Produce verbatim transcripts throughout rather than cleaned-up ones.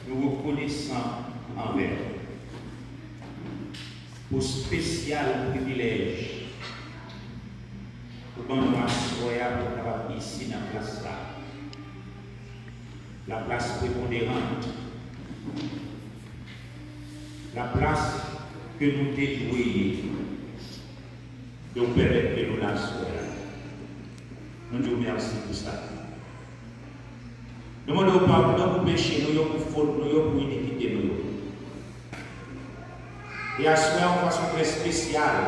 Nou rekonesan anvè w pou espesyal privilèj ou ban nou aswè a pou n kapab isi nan plas la. Laplas preponderan, laplas ke nou te dwe ye, ke w pèmèt ke nou la aswè a. Nou di w mèsi pou sa. Nou mande w padon pou peche nou yo, pou fot nou yo, pou inikite nou yo. E aswè a, yon fason trè espesyal,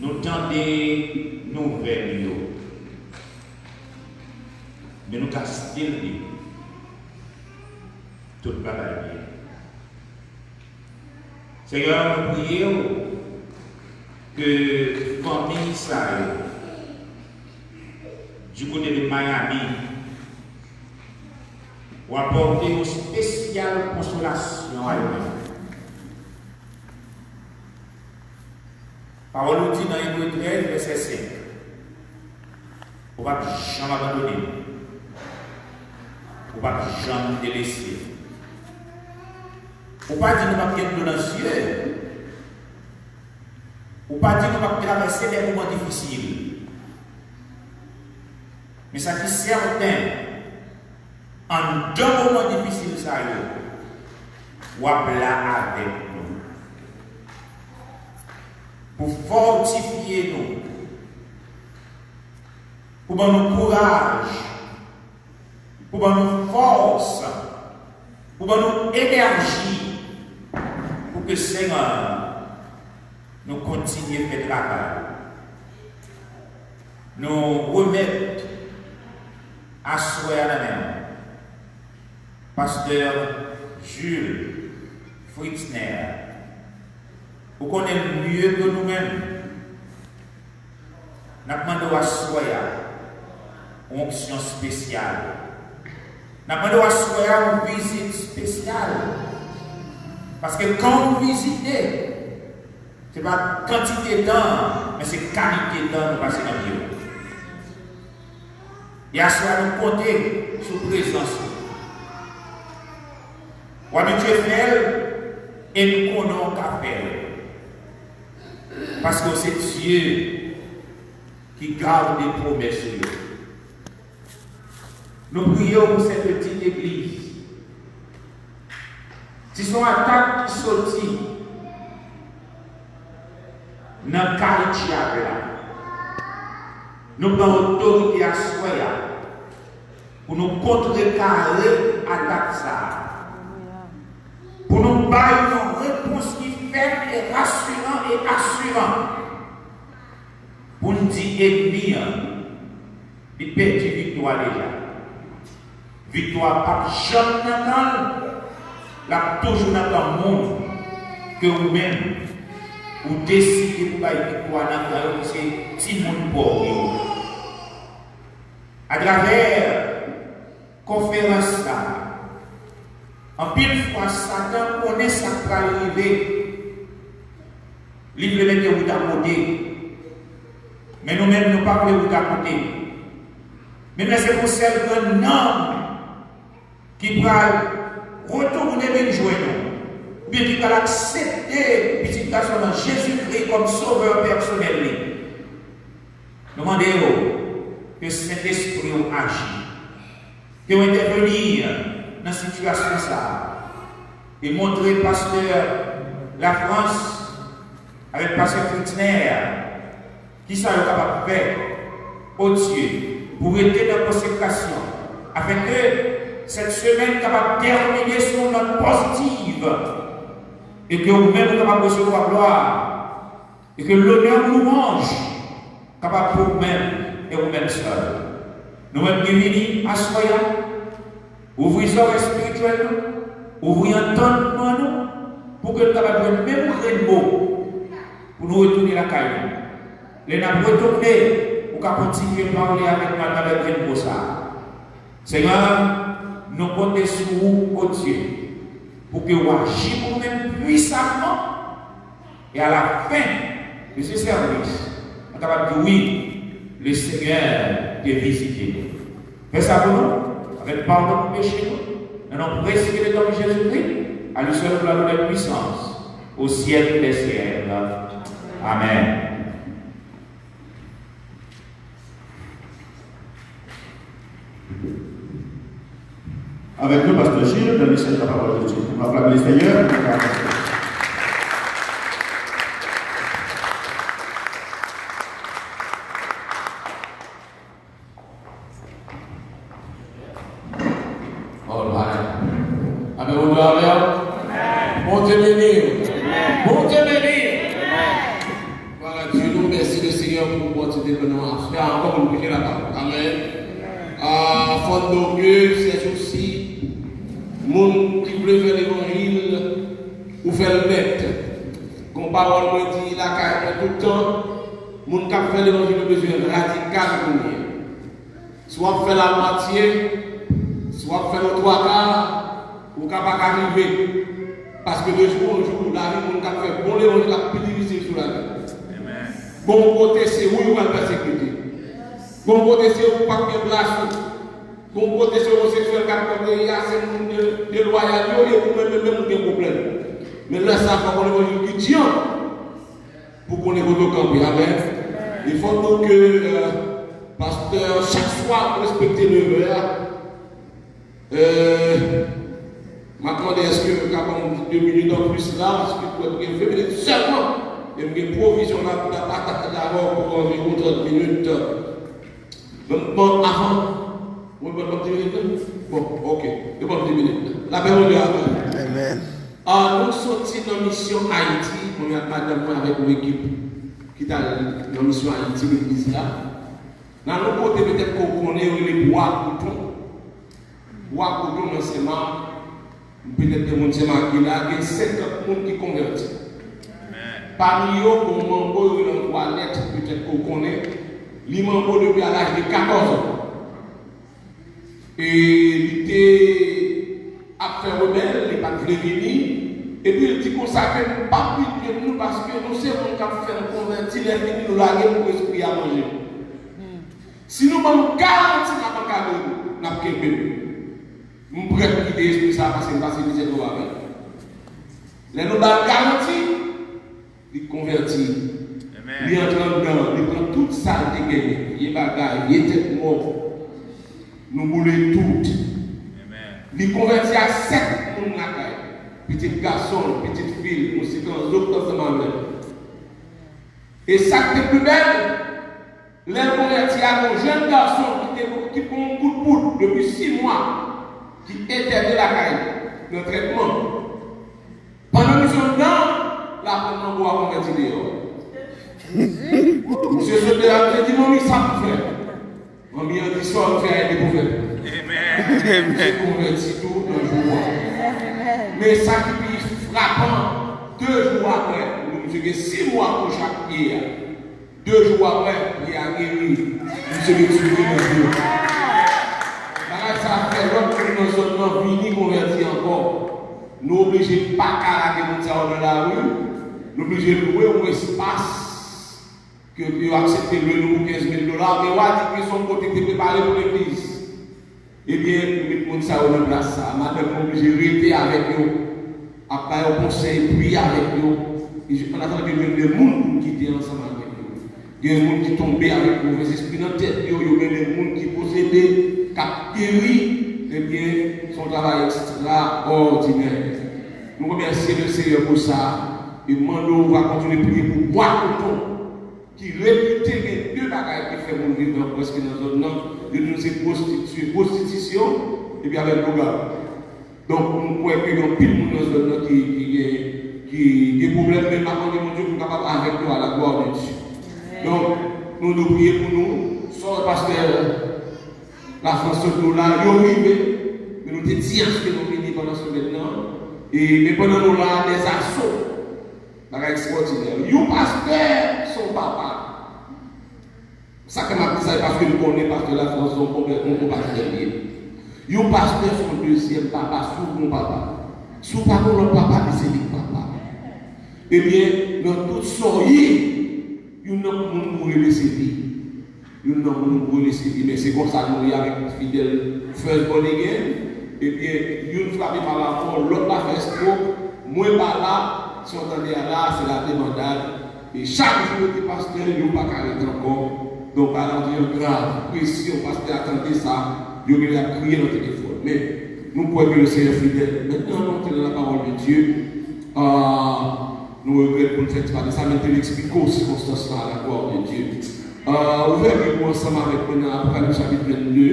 nou tande nouvèl yo. Men nou ka still di, tout bagay byen. Senyè, nou priye w ke fanmi sa yo, du côté de Miami, w apòte yon espesyal konsolasyon a yo menm. Pawòl ou di nan Ebre trèz, vèsè senk, ou p ap janm abandone m. Ou p ap janm delese m. Ou pa di nou p ap gen dlo nan zye. Ou pa di nou p ap travèse de moman difisil. Men sa ki sèten, anndan moman difisil sa yo, w ap la avèk nou. Pou fòtifye nou, pou ban nou kouraj, pou ban nou fòs, pou ban nou enèji, pou ke, Senyè, nou kontinye fè travay. Nou remèt aswè a nan men w, Pastè Jules Fritzner. Ou konnen l mye ke nou menm. N ap mande w aswè a yon onksyon espesyal. N ap mande w aswè a yon vizit espesyal. Paske kan w vizite, se pa kantite tan, men se kalite tan nou pase nan pye w. E aswè a nou konte sou prezans ou. W abitye fè l e n konnen w ka fè l. Paske w se Dye ki gade pwomès ou yo. Nou priye w pou sète ti legliz. Si se yon atak ki soti nan kay dyab la, nou pran otorite aswè a pou nou kontrekare atak sa a. Pou nou bay yon repons ki fèm e rasiran e asiran. Pou n di ènmi an, li pèdi viktwa deja. Viktwa p ap janm nan kan l, l ap toujou nan kan moun ke ou menm, ou deside pou bay viktwa nan kan yo, ki se timoun pa w yo. Atravè konferans sa a, anpil fwa, Satan konnen sa k pral rive. Li vle mete wout akote. Men nou menm, nou pa vle wout akote. Men, men se pou sèl grenn nanm ki pral retounen vin jwenn ou, oubyen ki pral aksepte Pitit Gason nan Jezikri kòm Sovè pèsonèl li. Nou mande w ke Sentespri w aji, ke w entèveni nan sitiyasyon sa a, e montre pastè Lafrans avèk pastè Fritzner kisa yo kapab fè, o Dye, pou rete nan konsekrasyon, afenke sèt semèn kapab tèmine sou yon nòt pozitiv, e ke ou menm ou kapab resevwa glwa. E ke lonè ak louwanj kapab pou ou menm e ou menm sèl. Nou menm ki vini aswè a, ouvri zòrèy espirityèl nou, ouvri antandman nou, pou ke nou kapab jwenn menm grenn mo, pou nou retounen lakay nou. Lè n ap retounen, ou ka kontinye pale avèk nou atravè grenn mo sa a. Senyè, nou konte sou ou, o Dye, pou ke w aji pou nou menm pwisaman, e a la fen de se sèvis, nou kapab di, wi, le Senyè te vizite nou. Fè sa pou nou, avèk padon pou peche nou, nan non presye de Jezikri, à lui seul la gloire et la puissance, au siècle des siècles. Amèn. Avec nous, Pasteur Gilles, dans le message de la parole de Dieu. On va acclamer le Seigneur. All right. Amèn, Bondye avè w. Bondye beni w. Bondye beni w. Glwa a Dye, nou remèsye le Senyè pou opòtinite ke nou a fè ankò pou nou preche lapawòl. Amèn. Ah, fò n di ke sèjousi, moun ki vle fè levanjil, ou fè l nèt. Gon pawòl mwen di lakay mwen tout tan, moun k ap fè levanjil yo bezwen radikal kounye a. Si w ap fè l a mwatye, si w ap fè l o twa ka, ou ka pa ka rive. Paske de jou an jou, lavi moun k ap fè bon levanjil ap pi difisil sou lavi. Gon kote se ou yo pral pèsekite. Gon kote se ou k p ap gen plas ou. Gon kote se omoseksyèl k ap nan peyi a, se moun de, de lwayal yo, e ou menm, menm, menm ou gen pwoblèm. Men lè sa a, fòk gon levanjil ki djanm. Pou konnen kote w kanpe. Amèn. E fò n di ke, euh, pastè, chak swa, ou respekte nevè a. Euh, m ap mande èske yo ka ban m de minit an plis la, paske m kwè m gen ven minit sèlman. E m gen pwovizyon la pou n ap pataje avè w pou anviwon trant minit. Bon, bon, avan. Bon, bon, bon, di minit la? Bon, ok. Yo ban m di minit la. Lapè Bondye avè w. Amèn. Ah, nou soti nan misyon Ayiti, mwen ak madanm mwen avèk yon ekip ki t al nan misyon Ayiti, legliz la. Nan yon kote petèt ke w konnen, yo rele Bwa Koton. Bwa Koton nan Senmak, petèt gen moun Senmak ki la, gen senkant moun ki konvèti. Pami yo, gon manbo yo rele Antwanèt, petèt ke w konnen, li manbo depi a laj de katòz an. E li te ap fè rebèl, li pa t vle vini. Epi l di konsa ke m p ap vin jwenn nou paske nou se moun k ap fè m konvèti, lè fini nou lage m pou espri a manje m. Si nou ban m garanti n ap ankadre nou, n ap kenbe nou. M prèt kite espri sa a pase m pase mizè twò avè l. Lè nou ba l garanti, li konvèti. Amèn. Li antre anndan, li pran tout sa l te genyen. Vye bagay, vye tèt mò. Nou boule tout. Amèn. Li konvèti ak sèt moun lakay. Pitit gason l, pitit fi l, nou site anzòt ansanm avè l. E sa k te pi bèl, lè l konvèti a, gon jèn gason ki te, ki pran yon kout poud depi sis mwa, ki entène lakay li, nan trètman. Pandan misyon anndan, l aprann manbo a konvèti deyò. Misye sot deyò, misye di, "Manmi, sa pou fè?" Manmi an di, "Sa w fè a, e te pou fè." Amèn. Misye konvèti tou nan jou a. Men sa ki pi frapan, de jou apre, misye gen sis mwa pou chak pye a. De jou apre, pye a geri. Misye vin sou pye nan jou. Bagay sa a fè lòt moun nan zòn nan vini konvèti ankò. Nou oblije pa ka lage moun sa yo nan lari. Nou oblije lwe yon espas ke yo aksepte lwe nou pou kenz mil dola. Men w a di ke se yon kote ki te prepare pou legliz. Ebyen, nou met moun sa yo nan plas sa a. Madanm mwen oblije rete avèk yo, ap ba yo konsèy, priye avèk yo. E jis an atandan ke nou jwenn de moun pou n kite ansanm avèk yo. Gen moun ki tonbe avèk movèzespri nan tèt yo, yo mennen moun ki posede, k ap geri. Ebyen, se yon travay ekstraòdinè. Nou remèsye le Senyè pou sa. E mande w va kontinye priye pou Bwa Koton. Ki repite gen de bagay ki fè moun viv nan prèske nan zòn nan. Youn nan se pwostiti-, pwostitisyon, epi avèk lougawou. Donk, nou kwè ke gen anpil moun nan zòn nan ki, ki gen, ki gen pwoblèm, men m ap mande Bondye pou l kapab avèk yo à la gloire de Dieu. Donk, nou dwe priye pou nou. Sò pastè Lafrans sot nou la, yo rive, men nou te di aske nou vini pandan semèn nan. E, men pandan nou la, dèzaso. Bagay ekstraòdinè. Yon pastè se yon papa. Sa fè m ap di sa, se paske m konnen pastè Lafrans se yon bon, yon bon pastè li ye. Yon pastè se yon dezyèm papa, si w gon papa. Si w pa gon lòt papa, li se li k papa. Ebyen, nan tout sa w ye, youn nan moun pou rele se li. Youn nan moun nou rele Sidi, men se konsa nou ye avèk fidèl First Born Again. Ebyen, youn frape pa la mò, lòt la fè stroke, mwen pa la, si w tande a la, se la debandad. E chak jou yo di pastè, yo pa ka ret ankò. Donk, bagay la vin grav, presyon, pastè a tande sa, yo genlè ap kriye nan telefòn. Men, nou kwè ke le Senyè fidèl. Mentnan, nou antre nan la parole de Dieu. Ah, nou regrèt pou n fè ti pale sa, men te eksplike w sikonstans la, la gloire de Dieu. Ah, ouvè Bib ou ansanm avèk mwen nan Apokalips chapit vennde.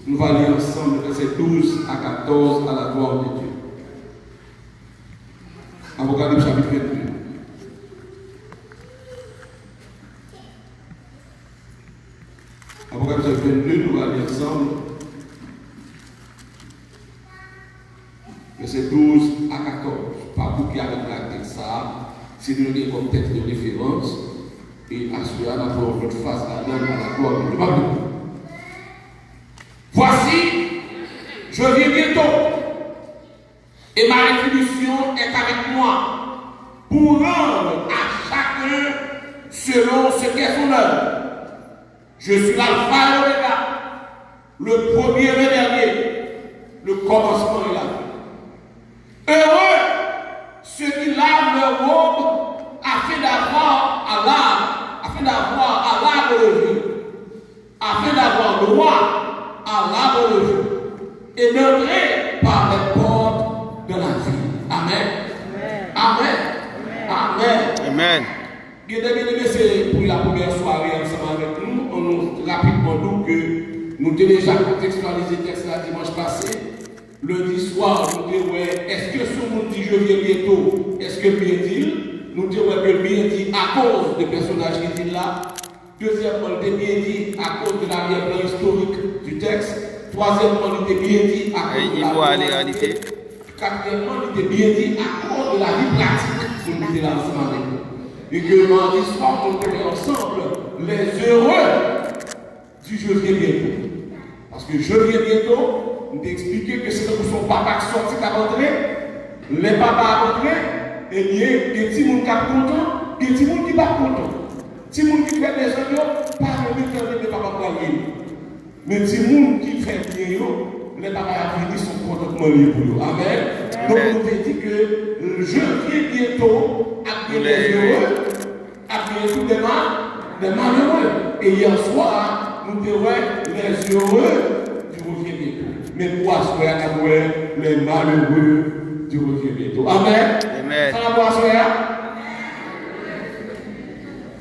Nou va li ansanm le vèsè douz a katòz à la gloire de Dieu. Apokalips chapit vennde. Apokalips chapit vennde, nou va li ansanm. Vèsè douz a katòz. Pa bouke avèk tèks sa a, si nou gen kòm tèks de referans, e aswè a, n ap pran yon lòt faz ladan, à la gloire de Dieu. Voici, je viens bientôt, et ma rétribution est avec moi, pour rendre à chacun selon ce qu'est son œuvre. Je suis l'alpha et l'oméga, le premier et le dernier, le commencement et la fin. Heureux ceux qui lavent leurs robes afin d'avoir à la, afin d'avoir à l'arbre de vie, afin d'avoir droit à l'arbre de vie et d'entrer par les portes de la ville. Amen. Amen. Amen. Amen. Gen de byeneme, se pou la premyè sware ansanm avèk nou, ann nou rapidman di w ke nou te deja kontekstyalize tèks la dimanch pase. Lendi swa, nou te wè, èske si yon moun di je viens bientôt, èske l byen di l? Nou te wè ke l byen di akoz de pèsonaj ki di l la. Dezyèmman, li te byen di akoz de l'arrière-plan historique du texte. Twazyèmman, li te byen di akoz de la moralité. Katriyèmman, li te byen di akoz de la vie pratique moun ki te la ansanm avèk nou. E ke madi swa, nou te wè ansanm les heureux du je viens bientôt. Paske je viens bientôt, m te eksplike ke se tankou se yon papa k sòti k ap antre. Lè papa ap antre, ebyen, gen timoun k ap kontan, gen timoun ki p ap kontan. Timoun ki fè dezòd yo pa renmen tande lè papa pral vini. Men timoun ki fè byen yo, lè papa y ap vini, se yon kontantman li ye pou yo. Amèn. Donk, nou te di ke je viens bientôt ap gen les heureux, ap gen tout des mal, des malheureux. E yè swa, nou te wè les heureux du je viens bientôt. Men pou aswè a, n ap wè les malheureux du je viens bientôt. Amèn. Amèn. Sa n ap wè aswè a?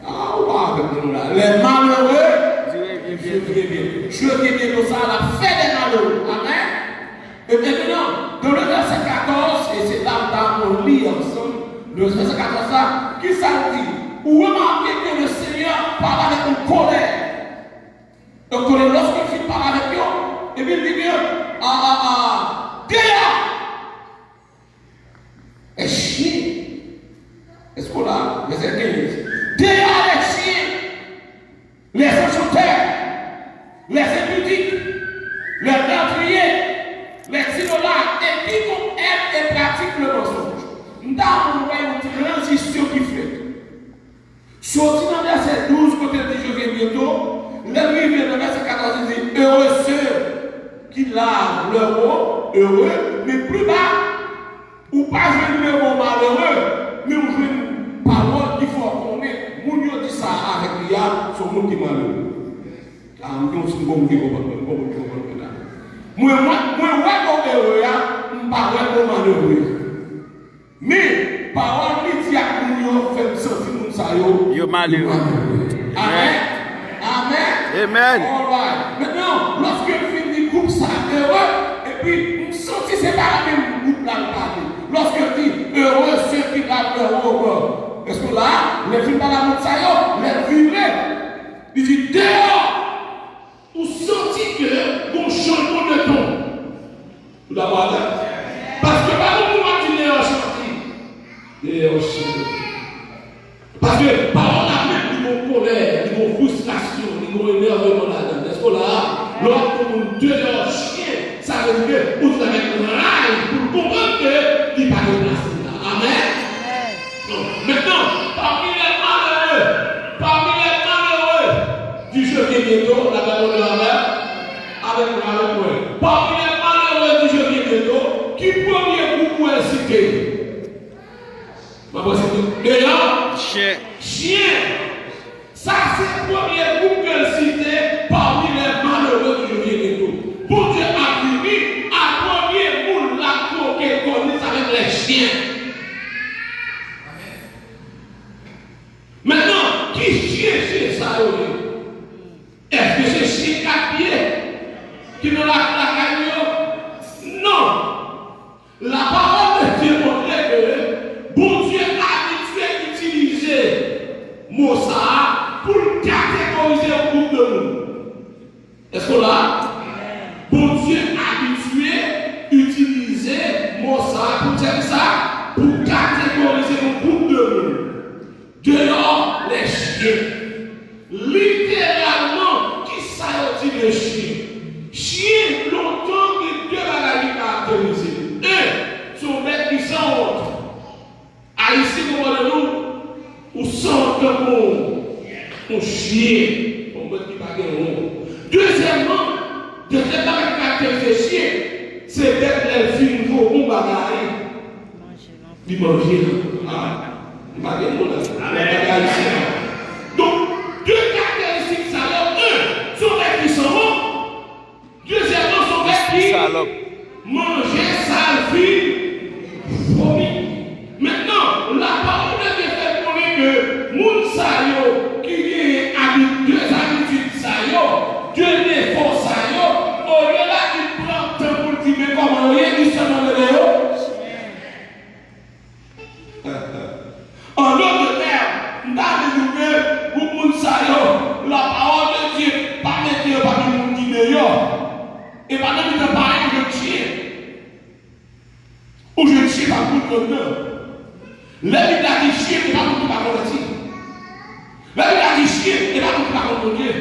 Ah, ou pa avèk nou la. Les malheureux du je viens bientôt. Je viens bientôt, sa, l ap fè des malheureux. Amèn. E mentnan, dans le verset quatorze, e se la m ta anvi nou li ansanm, le verset quatorze la, ki sa l di? Ou remake ke le Senyè pale avèk yon kolè. Yon kolè, lòske l fin pale avèk yo, epi l di ke, a, a, a, deyò! Les chiens. Èske w la? Vèsè kenz. Dehors les chiens, les enchanteurs, les impudiques, les meurtriers, les idolâtres et quiconque aime et pratique le mensonge. M ta vle wè yon tranzisyon ki fèt. Soti nan vèsè douz, kote l di je viens bientôt, lè l rive nan vèsè katòz, li di, heureux ceux qui lavent leurs robes, heureux, men pli ba, ou pa jwenn le mo malere, men ou jwenn pawòl ki fè w konnen moun yo di sa avèk li a, se yon moun ki malere. A, m gen yon ti bon moun ki konprann mwen, m gen yon moun ki konprann mwen la. Mwen, mwen, mwen wè mo ere a, m pa wè mo malere a. Men, pawòl li di ak moun yo fè m santi moun sa yo, yo malere. Amèn. Amèn. Amèn. Alright. Mentnan, lòske m fin di gwoup sa ere, epi m santi se pa menm gwoup la l pale. Lòske l di, heureux ceux qui lavent leurs robes. Èske w la? Lè l fin pale a moun sa yo, lè l vire, li di, dehors! Ou santi ke gon chanjman de ton. Ou dakò avè m? Paske pa yon moun ap di deyò chante. Deyò chante. Paske pawòl la menm li gon kolè, li gon fristrasyon, li gon enèveman ladan l. Èske w la? Lè w ap di yon moun deyò chyen, sa vle di ke ou di l avèk raj pou l konprann ke li pa gen plas li la. Amèn? Donk, mentnan, parmi les malheureux, parmi les malheureux, di je viens Pami lè malere di je vyen byento, ki premye gwoup ou wè l site? Mwen panse deyò. Chyen. Chyen. Sa se premye gwoup ke l site pami lè malere di je vyen byento. Bondye ap vini, a premye moun l ap twoke kò li, sa menm lè chyen. Mentnan, ki chyen chyen sa yo ye? Èske se chyen kat pye ki nan la, lakay nou yo? Non. Lapawòl de Dye montre ke Bondye abitye itilize mo sa a pou l kategorize yon gwoup de moun. Èske w la? Bondye abitye itilize mo sa a pou l fè sa, pou l kategorize yon gwoup de moun. Dehors les chiens. Literalman, kisa yo di de chyen? Chyen, lontan, gen de bagay ki karakterize l. En, se yon bèt ki sanwont. Ayisyen, konprann nou, ou sanwont tankou yon chyen, yon bèt ki pa gen wont. Dezyèmman, dezyèm bagay ki karakterize chyen, se bèt lè l fin vomi yon bagay, li manje l. Ah, li pa gen mo la. Nan bagay ayisyen an. Donk, de karakteristik sa yo, en, se yon bèt ki sanwont. Dezyèmman, se yon bèt ki manje sa l fin vomi. Mentnan, lapawòl de Dye fè n konnen ke moun sa yo ki genyen abit, de zabitid sa yo, de defo sa yo, olye l ap vin pran tan pou l di, men kòman yo ye, li sèlman rele yo. An dòt tèm, m ta vle di w ke gwoup moun sa yo, lapawòl de Dye pa mete yo pami moun ki deyò, e pa nan mitan parèy ou jwenn chyen. Ou jwenn chyen pa moun anndan. Lè Bib la di chyen, e pa moun ki pa konvèti. Lè Bib la di chyen, e pa moun ki pa konn Bondye.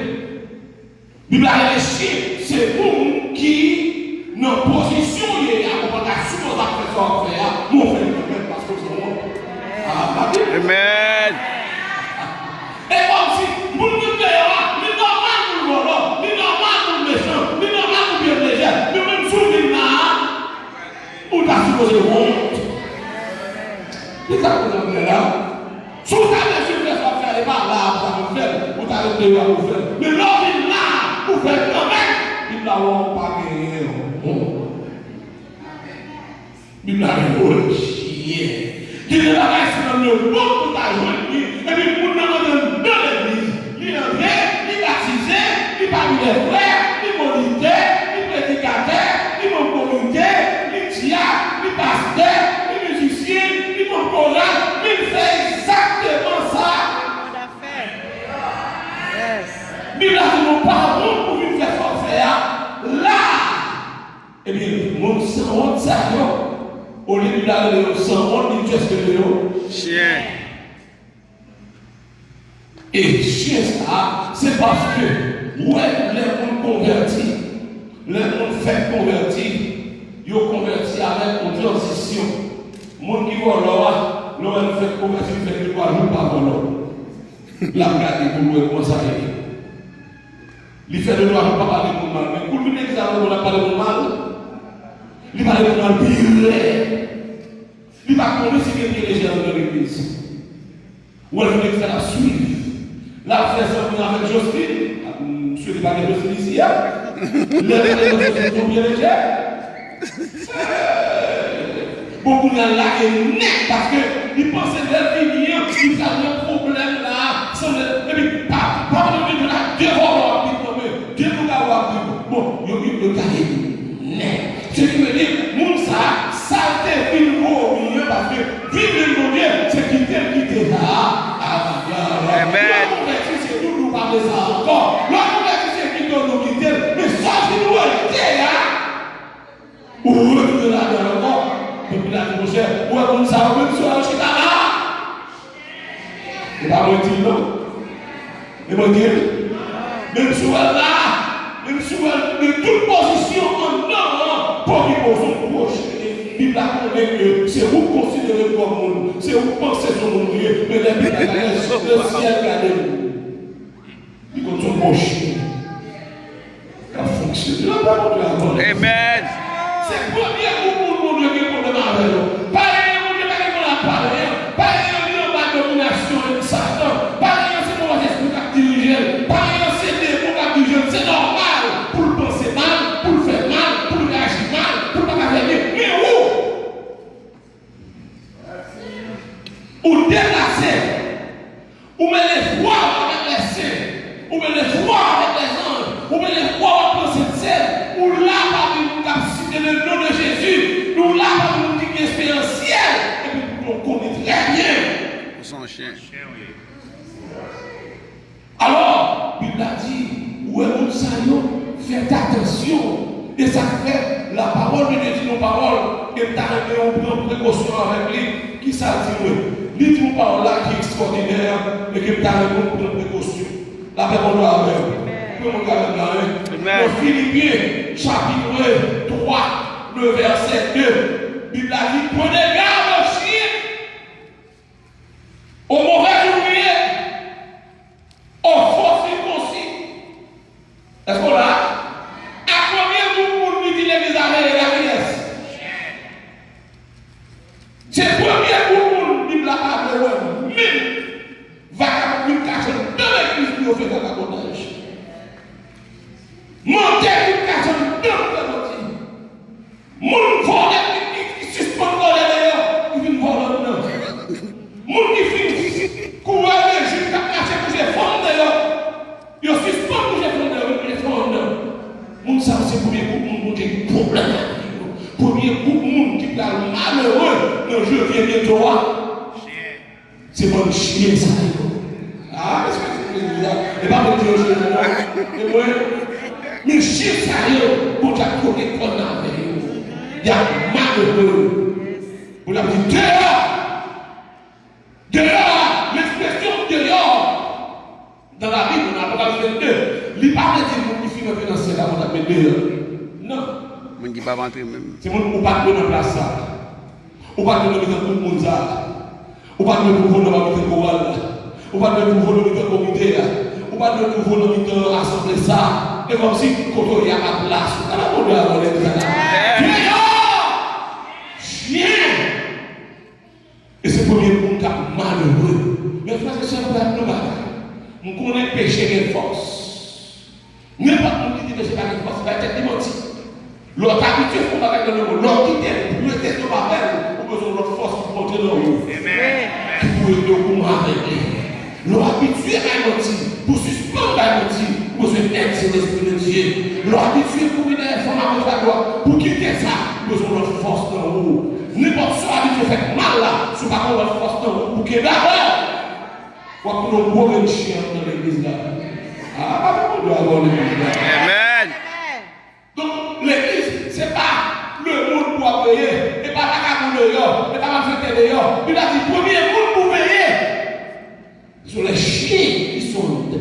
Bib la rele chyen, se moun ki nan pozisyon w ye a, konprann, ta sipoze ap fè sa w ap fè a, men w fè l kanmenm paske w sanwont. Ah, pa vre? Amen. E kòmsi, moun ki deyò a, li nòmal pou l vòlò, li nòmal pou l mechan, li nòmal pou l byen lejè, men menm si w vin la a, ou ta sipoze wont. Li ta konn ap fè la. Si w ta bezwen fè sa w ap fè, e pa la a pou w ta konn fè l, ou ta ret deyò a pou w fè l. Men lè w vin la a, ou fè l kanmenm. Bib la wè w pa genyen wont. Bib la rele w chyen. Gen de bagay se nan lemonn ou ta jwenn li, epi moun nan antre nan legliz. Li antre, li batize, li pami lè frè, li monitè, li predikatè, li manm komite, li dyak, li pastè, li mizisyen, li manm koral, men li fè egzakteman sa. Bib la di nou pa wont pou vin fè sa w fè a la a. Ebyen, moun sanwont sa yo, olye Bib la rele yo sanwont, li just rele yo chyen. E chyen sa a, se paske, w wè, lè moun konvèti, lè moun fèk konvèti, yo konvèti avèk yon tranzisyon. Moun ki vòlò a, lè w wè l fèk konvèti, li fè de twa jou l pa vòlò. L ap gade pou l wè kòman sa ye. Li fè de twa jou l pa pale moun mal, men kou l vin legliz la, l ap pale moun mal. Li pale moun mal pi rèd. Li pa konnen si gen pye lejè anndan legliz. Ou wè l vin legliz la, l ap swiv. L ap fè zanmi avèk Jocelyn. M swete pa gen Jocelyn isi a. Lè l pale de Jocelyn, se yon pye lejè. Bon, kounye a l lage nèt, paske li panse lè l vini an, li pral nan pwoblèm la, sanble, epi pa, pa pandan vin la, de vòlò ap vin tonbe, de lougawou ap vin. Bon, yo, yo, yo gade nèt. Se ki vle di, moun sa a, sa l te vin vomi an, paske vin vin Bondye, se kite l kite sa a. Amèn. Lè w konvèti, se doudou pa vle sa ankò. Lè w konvèti, se kite w nou kite l. Men sa w vin rete a, ou retounen ladan l ankò. Epi l a di, monchè, ou wè moun sa yo, menm si w al chita la, e pa mwen di l non. E mwen di l, menm si w al la, menm si w al nan tout pozisyon anndan an, pa okipe w, se yon gwo chyen. Bib la konnen ke se ou k konsidere l kòm moun, se ou k panse se yon moun ou ye, men lè Bib la gade, lè syèl gade l, li konn se yon gwo chyen k ap fonksyone. Amen. Se premye gwoup moun Bondye gen pwoblèm avè yo. Payen yo, Bondye pa gen pwoblèm ak payen yo. Payen yo, li anba dominasyon Satan. Payen yo, se move espri k ap dirije l. Payen yo, se demon k ap dirije l. Se nòmal pou l panse mal, pou l fè mal, pou l reyaji mal, pou l pa ka fè byen. Men ou, ou deplase. Ou mele vwa w avèk lèsen. Ou mele vwa w avèk lèzanj. Ou mele vwa w ak Sent Sèn. Ou la pami moun k ap site le non de Jezi. Ou la pami moun ki gen esperans syèl. Epi poutan w konnen trè byen. Ou se yon chen. Alò, Bib la di, ou wè moun sa yo, fèt atansyon. E sa k fè, lapawòl de Dye di yon pawòl, e m ta renmen ou pran prekosyon avèk li. Kisa l di mwen? Li di yon pawòl la ki ekstwòdinè, e ke m ta renmen ou pran prekosyon. Lapè Bondye avè w. Pran mwen gade la, wi. Nan Filipyen, chapit twa, le vèsè de, Bib la di, prenez garde aux chiens, aux mauvais ouvriers, aux faux circoncis. Èske w la? A premye gwoup moun li di legliz la veye la, kiyès? Se premye gwoup moun Bib la pa vle wè menm. Vakabon vin kache anndan legliz pou yo fè vakabonnaj. Mantè vin kache anndan pou fè manti. Moun vòlè ki, ki, ki sispann vòlè deyò, ki vin vòlè anndan. Moun ki fin kourè de jip k ap mache kouje fanm deyò, yo sispann kouje fanm deyò, vin kouje fanm anndan. Moun sa yo se premye gwoup moun Bondye gen pwoblèm avè yo. Premye gwoup moun ki pral malere nan je viens bientôt a. Se bann chen sa yo. Ah, èske se legliz la? E pa mwen ki yo chen non. E mwen, men chen sa yo, Bondye ap kote kòn nan avè yo. Y ap malere. Bondye ap di, deyò! Deyò a, lekspresyon deyò. Nan Labib, nan Apokalips vennde, li pa vle di moun ki fin antre nan syèl la, Bondye ap met deyò. Non. Moun ki p ap antre menm. Se moun ou pa t dwe nan plas sa. Ou pa t dwe nan mitan gwoup moun sa. Ou pa t dwe twouve w nan mitan koral la. Ou pa t dwe twouve w nan mitan komite a. Ou pa t dwe twouve w nan mitan asanble sa. E kòmsi kote w ye a pa plas ou. Ala Bondye a vòlè tout sa la. Deyò! Chen! E se premye moun k ap malere. Men frè e sè, m ap di nou bagay. M konnen peche gen fòs. Nenpòt moun ki di peche pa gen fòs, bay tèt li manti. Lè w t abitye fè yon bagay nan lemonn, lè w kite l, lè w te tonbe avè l, ou bezwen yon lòt fòs ki pou antre nan ou. Ki pou ede w pou w avègle. Lè w abitye bay manti, pou w sispann bay manti, ou bezwen èd Sentespri de Dye. Lè w abitye kouri dèyè fanm agoch adwat, pou w kite sa, ou bezwen yon lòt fòs nan ou. Nenpòt sa w abitye fè k mal la, si w pa gen yon lòt fòs nan ou pou kenbe avè l, w ap pran yon gwo grenn chen anndan legliz la. Ah, pa fè Bondye a vòlè legliz la. Amen. Donk, legliz, se pa lemonn pou w ap veye, e pa vakabon deyò, e pa malfektè deyò. Bib la di, premye moun pou veye, ce sont les chiens qui sont,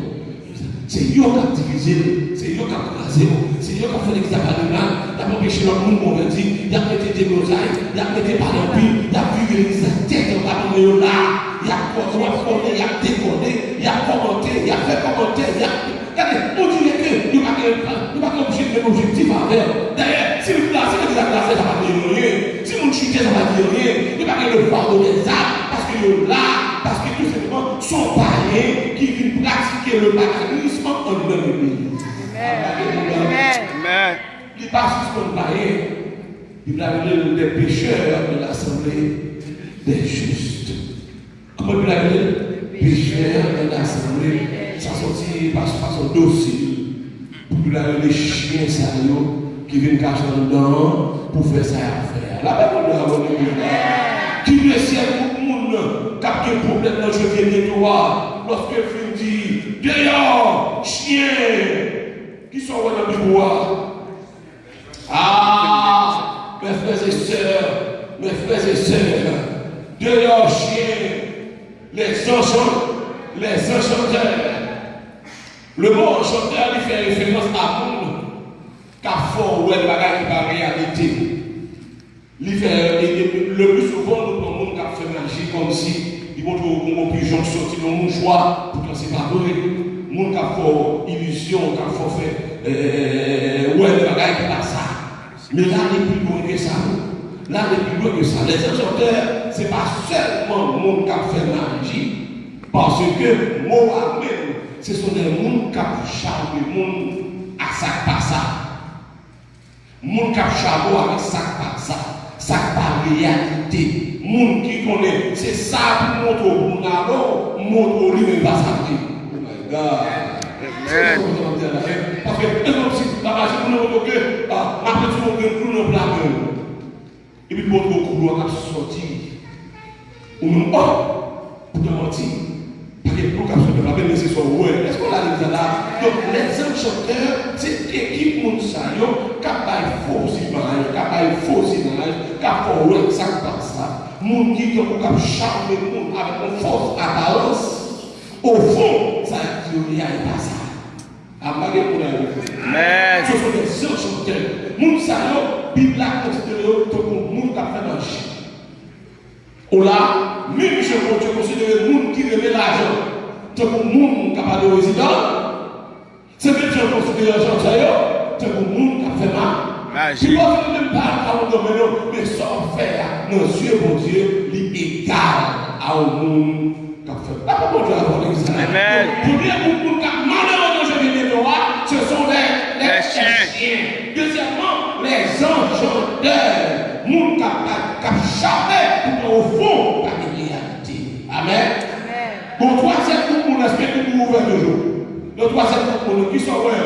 se yo k ap divize nou, se yo k ap kraze nou, se yo k ap fè legliz la pale mal, y ap anpeche lòt moun konvèti, y ap mete deblozay, y ap mete palanpi, y ap vire legliz la tèt anba, pandan yo la, y ap kòde, w ap kòde, y ap dekòde, y ap kòmante, y ap fè kòmantè, y ap Gade, on dirait que yo pa gen, yo pa gen objek-, menm objektif avè w. Dayè, si l glase, legliz la glase, sa pa di anyen. Si moun chite, sa pa di anyen. Yo pa gen le fardeau des actes, paske yo la, paske tou senpleman, se yon payen ki vin pratike le paganism anndan legliz. Amen. Li pa sispann payen. Li pa rele l des pécheurs de l'assemblée des justes. Kòman Bib la rele l? Pécheurs de l'assemblée. Sa soti pa fason dosil. Pou Bib la rele chen sa yo ki vin kache anndan an pou fè sa y ap fè a. Lapè Bondye avè w, legliz la. Ki mesye gwoup moun k ap gen pwoblèm nan je viens bientôt a, lòske l fin di, deyò, chen, kisa w wè nan Bib ou a? Ah, mes frères et sœurs, mes frères et sœurs, dehors chiens, les enchant-, les enchanteurs. Le mot enchanteur, li fè referans a moun k ap fè w wè bagay ki pa reyalite. Li fè, e, e, le pli souvan, nou pran moun k ap fè maji kòmsi li montre w yon pijon k soti nan yon mouchwa, poutan se pa vre. Moun k ap fè w ilizyon, k ap fè w fè, e, e, e, e, e, wè de bagay ki pase. Men l ale pi lwen ke sa, wi. L ale pi lwen ke sa. Lèzenchantè, se pa sèlman moun k ap fè maji, paske mo a menm, se sou de moun k ap chame moun a sa k pa sa. Moun k ap chame w avèk sa k pa sa, sa k pa reyalite. Moun ki konnen se sa pou montre w, pou moun alò, montre w li, men pa sa vre. Oh my God. Amen. Se sa w ap di la, men. Paske, egzanp, si bagay si moun nan montre w ke, ah, m ap mete yon grenn klou nan pla men w. Epi l montre w klou a k ap sòti. Ou menm, oh! Poutan manti. Pa gen klou k ap sòti nan pla men, men se sa w wè. Èske w la legliz la? Donk, lèzenchantè, se ekip moun sa yo k ap bay fo imaj, k ap bay fo imaj, k ap fè w wè sa k pa sa. Moun ki tankou k ap chame moun avèk yon fos aparans, ofon, sa y ap di yo ye a, e pa sa. Amage moun a yo. Amen. Ce sont des enchanteurs. Moun sa yo, Bib la konsidere yo tankou moun k ap fè maji. Ou la, menm jan Bondye konsidere moun ki renmen lajan tankou moun k ap adore zidòl, se menm jan l konsidere enchantè yo tankou moun k ap fè ma-, maji. Ki pòs ou menm pa al ka ou nan men yo, men sa w ap fè a, nan zye Bondye, li egal a yon moun k ap fè. Lapè Bondye avè w, legliz la. Amen. Premye gwoup moun k ap mande yo nan janvye byento a, ce sont les, les, les chiens. Dezyèmman, les enchanteurs. Moun k ap, k ap chame, poutan ofon, pa gen reyalite. Amen. Amen. Bon, twazyèm gwoup moun, èske gwoup ou ouvè toujou? Nan twazyèm gwoup moun, kisa w wè?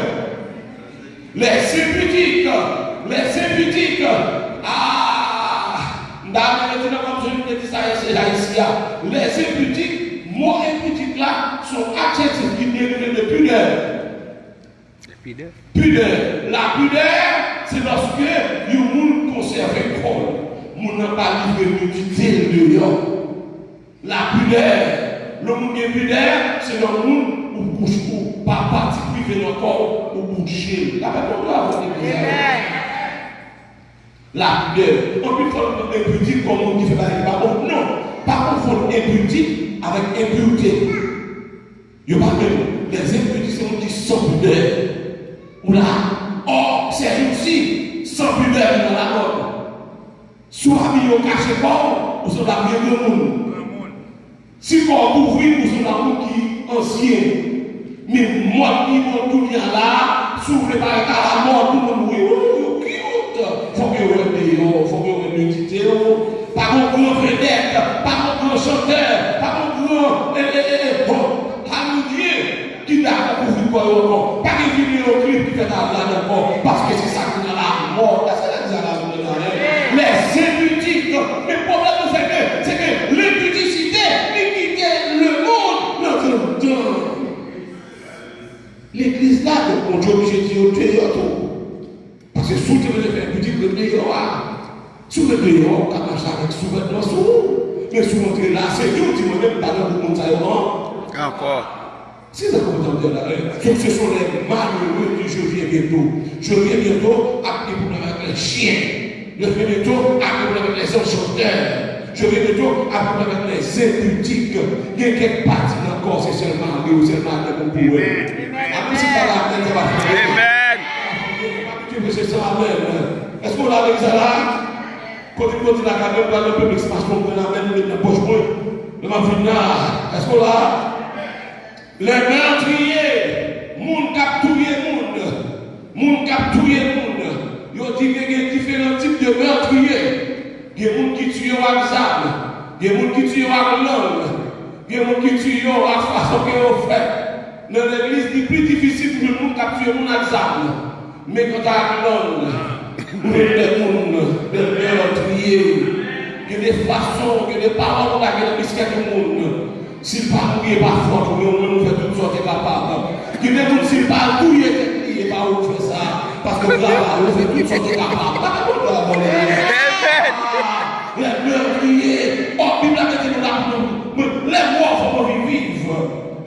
Les impudiques, les impudiques. Ah, m ta renmen di nan kòm si m te di sa isi a. Les impudiques, mo impudique la, se yon adjektif ki derive de pudeur. Pidè. Pidè. La pudeur, se lòske yon moun konsève kò l. Moun nan pa livre nidite l deyò. La pudeur. Lè moun gen pidè, se lè moun ou bouch ou pa pati prive nan kò w, ou bouche l. Lapè Bondye avè w, legliz la. La pudeur. Anpil fwa nou impudique kòm moun ki fè bagay ki pa bon. Non. Pa konfonn impudique avèk impureté. Yo pa menm. Les impudiques se moun ki san pidè. Ou la, ò, sèjousi, san pidè vin alamòd. Si w abiye w kache kò w, ou sanble ak vye granmoun. Si kò w kouvri, ou sanble ak moun ki ansyen. Men mòd ki mòd kounye a la, si w vle parèt alamòd, tout moun wè w, yo cute. Fòk yo wè deyò, fòk yo wè nidite w. Pa gon gran vedèt, pa gon gran chantè, pa gon gran, e, e, e, e, bon, hollywoodyen ki dakò kouvri kò yo ankò. Pa gen videyo klip ki fèt a la ankò, paske se sa ki nan lamòd. Èske legliz la la vin nan la? Les impudiques. Men pwoblèm nou se ke, se ke lenpidisite, li kite lemonn nan trant tan. Legliz la, donk, Bondye oblije di yo deyò tou. Paske si w te vle fè impudique, ret deyò a. Si w ret deyò a, ou ka mache avèk souvètman sou ou. Men si w antre la, se di w di mwen menm m pa nan gwoup moun sa yo an. Ankò. Si sa kontan de la, hein. Donc ce sont les malheureux qui je viens bientôt. Je viens bientôt ap gen pwoblèm avèk les chiens. Je viens bientôt ap gen pwoblèm avèk les enchanteurs. Je viens bientôt ap gen pwoblèm avèk les impudiques. Gen kèk pati nan kò, se sèl mari ou sèl madanm ou pou wè. Amen. Amen. Si pa la, amen, sa va fè. Amen. Ah, Bondye, pa abitye preche san amen. Èske w la avèk sa la? Kote m soti la, kanmenm, pral nan piblik, se paske m pran amen, m met nan pòch mwen. Lè m ap vin la, èske w la? Les meurtriers, moun k ap touye moun. Moun k ap touye moun. Yo di ke gen diferan tip de meurtrier. Gen moun ki tiye w ak zam. Gen moun ki tiye w ak lang. Gen moun ki tiye w ak fason ke yo fèt. Nan legliz, li pi difisil pou jwenn moun k ap tiye moun ak zam. Men kanta ak lang, ou jwenn de moun, de meurtrier. Gen de fason, gen de pawòl ou lage nan biskèt yon moun. Si l pa mouri, e pa fòt ou, men ou menm ou fè tout sa w te kapab. Gen de moun, si l pa touye tèt li, e pa ou k fè sa. Paske w travay, ou fè tout sa w te kapab. Pa ka konn travay. Amen. Lè m kriye, ò, Bib la mete nou la pou nou. Lè mò fè w anvi viv.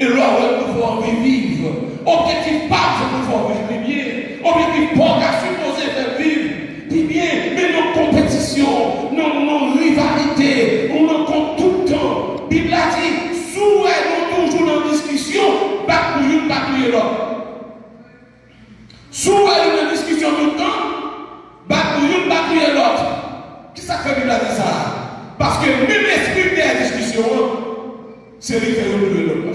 E lè w wè nou fè w anvi viv. Objektif pa w se pou fè w viv pi byen. Objektif pa w ka sipoze fè viv pi byen, men nan konpetisyon, nan, nan rivalite, ou nan kont tout tan. Bib la di, si w wè nou toujou nan diskisyon, bat pou youn pa touye lòt. Si w wè nou nan diskisyon tout tan, bat pou Bib la di sa. Paske menm espri k dèyè diskisyon an, se li k fè youn touye lòt la.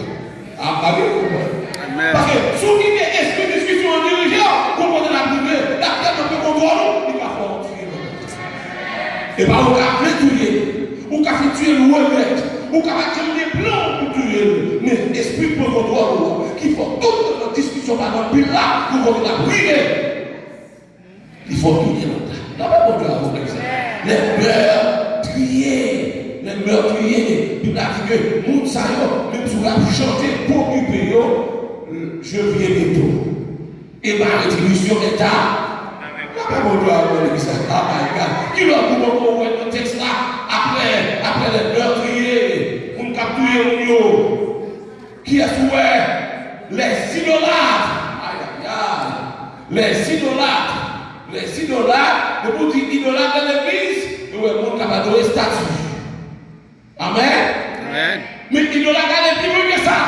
A, pa gen konprann. Amèn. Paske si w kite espri diskisyon an dirije w, gon kote l ap rive, l ap tèlman pran kontwòl ou, li ka fè w touye lòt. E pa ou ka vle touye l. Ou ka fin touye l wè nèt. Ou ka pa janm gen plan pou touye l. Men espri k pran kontwòl ou, ki fè w tout nan diskisyon pa nan Bib la, gon kote l ap rive. Li fè w touye lòt la. Nan men Bondye avè w, pa egzanp. Les meurtriers, les meurtriers, Bib la di ke moun sa yo, menm si w ap chante pou okipe yo, je viens bientôt. Et ma rétribution est à. Nan men Bondye avè w, legliz la. Ah my God. Kilè w poko wè nan tèks la, apre, apre les meurtriers, moun k ap touye moun yo, kiyès ou wè? Les idolâtres. Ay, ay, ay. Les idolâtres. Les idolâtres. Depi w di idolat nan legliz, ou wè moun k ap adore estati. Amèn. Amèn. Men idolat ale pi lwen ke sa.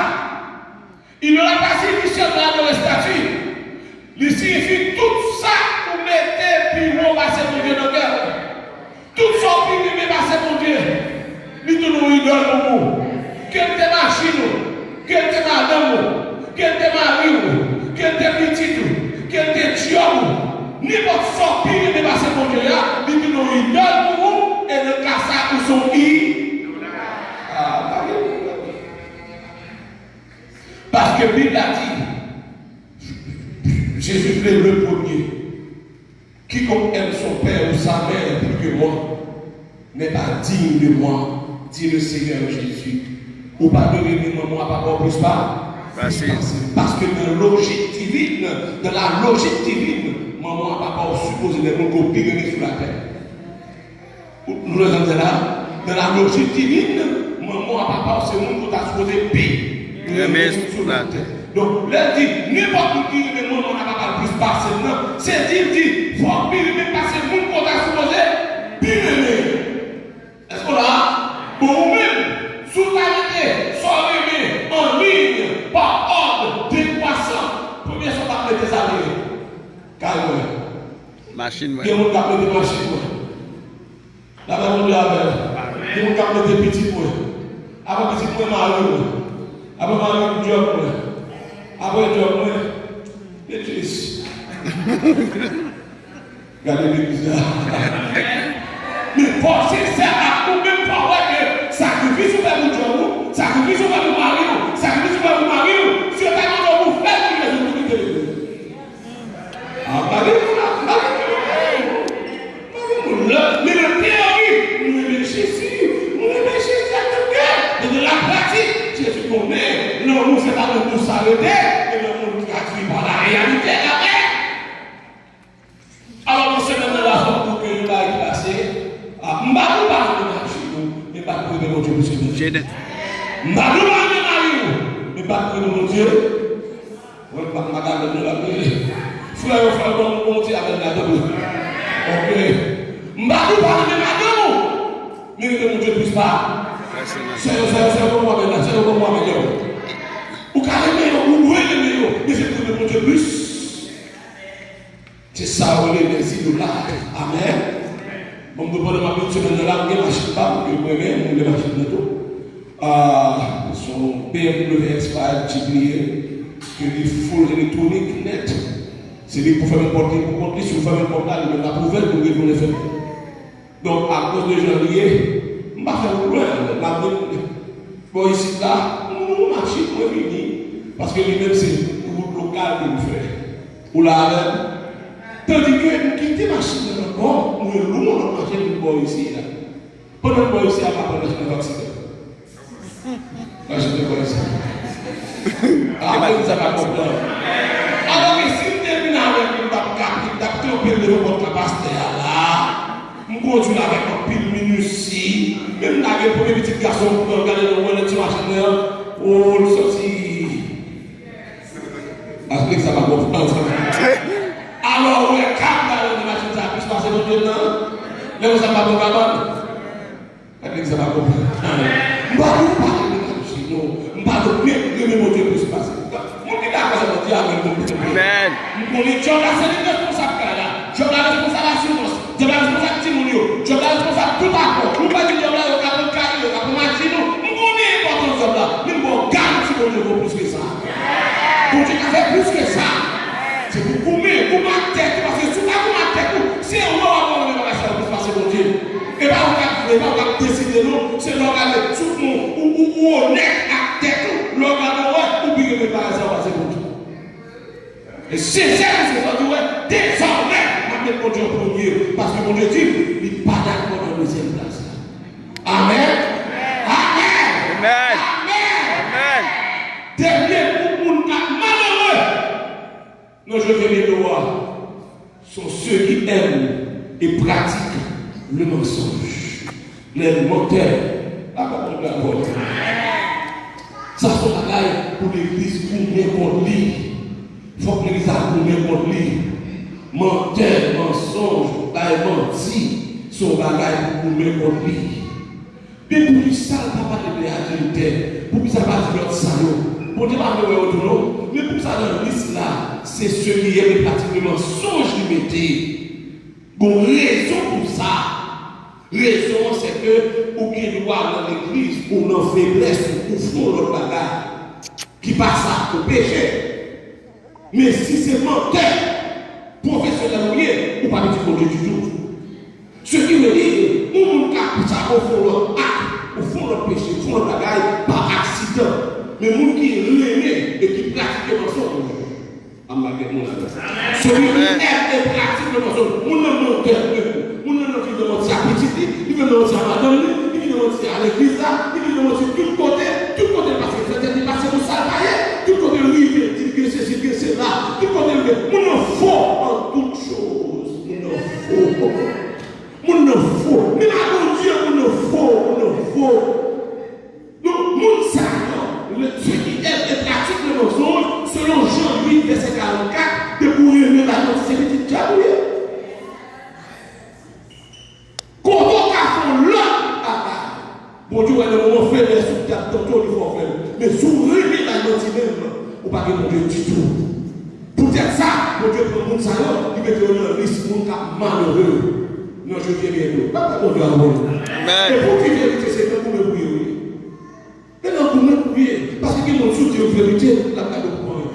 Idolat pa siyifi sèlman adore estati. Li siyifi tout sa ou mete pi wo pase Bondye nan kè w. Tout sa w pi renmen pase Bondye, li tounen yon idòl pou ou. Ke l te machin ou, ke l te madanm ou, ke l te mari w, ke l te pitit ou, ke l te djòb ou. Nenpòt sa w pi renmen pase Bondye a, li tounen yon idòl pou ou, e nan ka sa, ou se yon i-, Ah, pa gen moun. Paske Bib la di, Jezi vle le premye. Quiconque aime son père ou sa mère plus que moi n'est pas digne de moi, dit le Seigneur Jésus. Ou pa dwe renmen manman ak papa w plis pa-, pase. Paske nan lojik divin, dans la logique divine, manman ak papa w sipoze de moun ke w pi renmen sou latè. Nou nan jan la, dans la logique divine, manman ak papa w se moun ke w ta sipoze pi renmen sou latè. Donk, lè l di, nenpòt moun ki renmen manman l ak papa l plis pase m nan, se di l di, fò w pi renmen pase moun ke w ta sipoze pi renmen. Èske w la? Bon, ou menm, si w ta mete sa w renmen an liy, pa òd dekwasan, premye sa w t ap mete sa li ye? Kay mwen. Machin mwen. Gen moun k ap mete machin mwen. Lapè Bondye avè w. Gen moun k ap mete pitit mwen. Apre pitit mwen, mari mwen. Apre mari m, djòb mwen. Apre djòb mwen, legliz. Gade legliz la. Men fò w sensè ak ou menm, fò w wè ke sakrifis ou fè pou djòb ou, sakrifis ou fè pou mari w, sakrifis ou fè pou mari w, si yo ta mande w pou fè l, pou rezon pou kite legliz. Ah, pa gen moun la, pa gen moun la. Pa gen moun la. Men nan teyori, nou renmen Jezi. Nou renmen Jezi ak tout kè. Men nan lapratik, Jezi konnen lanmou se pa nan bouch sa rete, men lanmou ki tradui pa lareyalite. Amèn. Alò, nan semèn nan, la fòk pou ke yon bagay ki pase. Ah, m pa di w pa renmen machin ou, men m pa t renmen Bondye plis ke mwen. M pa di w pa renmen mari w, men m pa t renmen Bondye. Wè, m pa, m pa ka vin nan lapè. Frè yo, frè yo, bon, bon, ti apèl la, tanpri. Ok. M pa di w pa renmen madanm ou, men renmen Bondye plis pa. Sè yo, sè yo, sè yo, bon, bon, bon, sè yo, bon, bon, bon. Ou ka renmen yo, ou dwe renmen yo, men se pou renmen Bondye plis. Se sa yo rele les idolâtres. Amèn. Bon, m te pandan m ap vin semèn nan la, m gen machin pa m, ke mwen menm, mwen gen machin nan tou. Ah, se yon B M W X five Jeep li ye, ke li full electronic nèt. Se li pou fèmen pòt li pou kont li, si w fèmen pòt la, li menm l ap ouvè l pou l revole fèmen. Donk, akoz de jan li ye, m pa fè wout lwen, m ap vin bò isit la, m louvri machin, mwen vini, paske li menm se wout lokal ke m fè. Ou la avè m? Tandike m kite machin nan lòt bò, mwen lou yon lòt machin vin bò isi a. Pandan m bò isi a, m ap pran machin nan aksidan. Machin nan bò isi a. Apre m sa pa konprann. Alò ke si m te vin avè m, m t ap ka, m t ap kanpe devan pòt la pastè a la. M kondwi l avèk anpil minisi. Men m lage premye pitit gason m pran, gade nan wè nan ti machin nan. O, l soti. Paske sa pa bon. Alò, ou wè, kab la nan machin sa plis pase Bondye nan. Lè konsa m pa bon kabann. Gade sa pa bon. M pa di w pa renmen machin, non. M pa di w, men renmen Bondye plis pase. Moun ki dakò sa, di amèn pou mwen. Amèn. M konnen djòb la se li k responsab kay la. Djòb la responsab asirans. Djòb la responsab timoun yo. Djòb la responsab tout Bondye vo plis ke sa. Bondye ka fè plis ke sa. Se pou goumen, goumen ak tèt ou, paske si w pa goumen ak tèt ou, se erè w ap fè nan bagay sa yo plis pase Bondye. E pa ou k ap, e pa ou k ap deside non, se lè w gade sou ou, ou, ou, ou onèt ak tèt ou, lè w gade w wè, ou pi renmen bagay sa yo pase Bondye. E sensè, sensè, di wè, dezòmè, m ap met Bondye an premye, paske Bondye di m, li pa dakò nan dezyèm plas la. Amèn. Amèn. Amèn. Amèn. Dènye gwoup moun k ap malere nan jodi a, sont ceux qui aiment et pratiquent le mensonge. Les menteurs. Papa Bondye a bon. Sa se yon bagay pou legliz goumen kont li. Fòk legliz la goumen kont li. Mantè, mansonj, bay manti, se yon bagay pou goumen kont li. Men poukisa l pa pale de adiltè? Poukisa l pa di lòt sa yo? Bondye pa vle wè yo tou non. Men poukisa nan lis la, se sè ki yè de pratik de mansonj li mete? Gon rezon pou sa. Rezon an se ke ou gen dwa nan legliz, ou nan feblès, ou, ou fè yon lòt bagay ki pa sa, ou peche. Men si se mantè pwofesyonèl ou ye, ou pa pitit Bondye ditou. Se ki vle di, yon moun ka sa ou fè yon lòt ak, ou fè yon lòt peche, ou fè yon lòt bagay pa aksidan. Men moun ki renmen e ki pratike mansonj, a m pa gen moun ladan. Celui qui aime et pratique le mensonge. Moun nan mantè, moun nan nan viv nan manti a pitit li, li viv nan manti a madanm li, li viv nan manti a legliz la, li viv nan manti tout kote, tout kote l pase, fè tèt li pase pou sa l pa ye, tout kote l rive, di l gen sesi, l gen sela, tout kote l rive. Moun nan fo en toutes choses, moun nan fo. Moun nan fo. Men la Bondye, moun nan fo, moun nan fo. Donk, moun sa yo, le, ceux qui aiment et pratiquent le mensonge, selon Jean huit, verset quarante-quatre, depi w renmen bagay manti, se pitit dyab ou ye. Kote w ka fè yon lòt bagay, Bondye wè nan moman feblès ou dyab tante w li fè w fè l. Men si w renmen bagay manti menm, ou pa gen Bondye ditou. Poutèt sa, Bondye pran moun sa yo, li mete yo nan lis moun k ap malere nan jodi a byento. Papa Bondye a bon. Amèn. E pou di verite, se nan goumen pou ye, wi. E nan goumen pou ye. Paske gen moun, si w di l verite, l ap gade w pou anyen.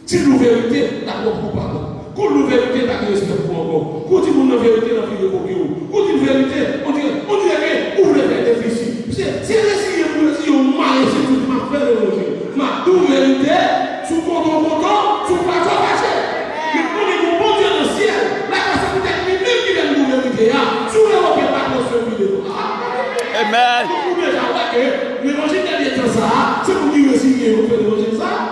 Di l ou verite, l ap wè w koupab. Kou l ou verite, l pa gen respè pou ou ankò. Kou w di moun nan verite, l anvi revoke w. Kou w di l verite, on dirè, on dirè ke ou vle fè defisi. Se, se reziye pou reziye w, malere, se tout m ap fè levanjil. M ap di w verite, si w kontan w kontan, si w fache w fache. Men konnen gen yon Bondye nan syèl, l ap pase poutèt li menm ki fè n di w verite a. Si w revoke l, l ap transfere l pi devan. Amèn. Donk, ou deja wè ke levanjil dènye tan sa a, se moun ki reziye yo fè levanjil sa a.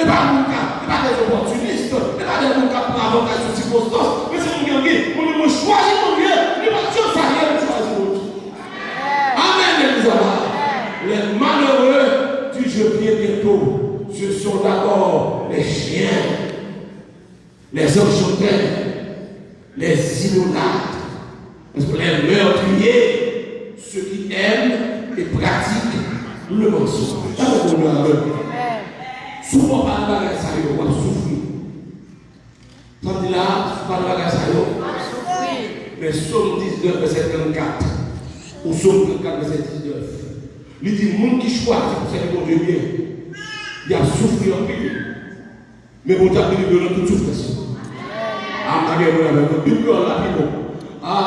E pa moun k ap, e pa de opòtinis, e pa de moun k ap pran avantaj sou sikonstans, men se moun ki anvi, moun yo mwen chwazi Bondye, li pa t janm sa ye, m chwazi Bondye. Amèn, legliz la. Les malheureux du je viens bientôt, ce sont d'abord les chiens, les enchanteurs, les idolâtres, les meurtriers, ceux qui aiment et pratiquent le mensonge. Gade moun nan avè m. Si w pa pale bagay sa yo, w ap soufri. Sa m di la, si w pale bagay sa yo, men Sòm diznèf, vèsè trannkat, ou Sòm trannkat, vèsè diznèf, li di, moun ki chwazi pou sèvi Bondye byen, y ap soufri anpil. Men Bondye ap delivre yo nan tout soufrans yo. A, m ta gen moun avè m. Bib kreyòl la pi bon. A,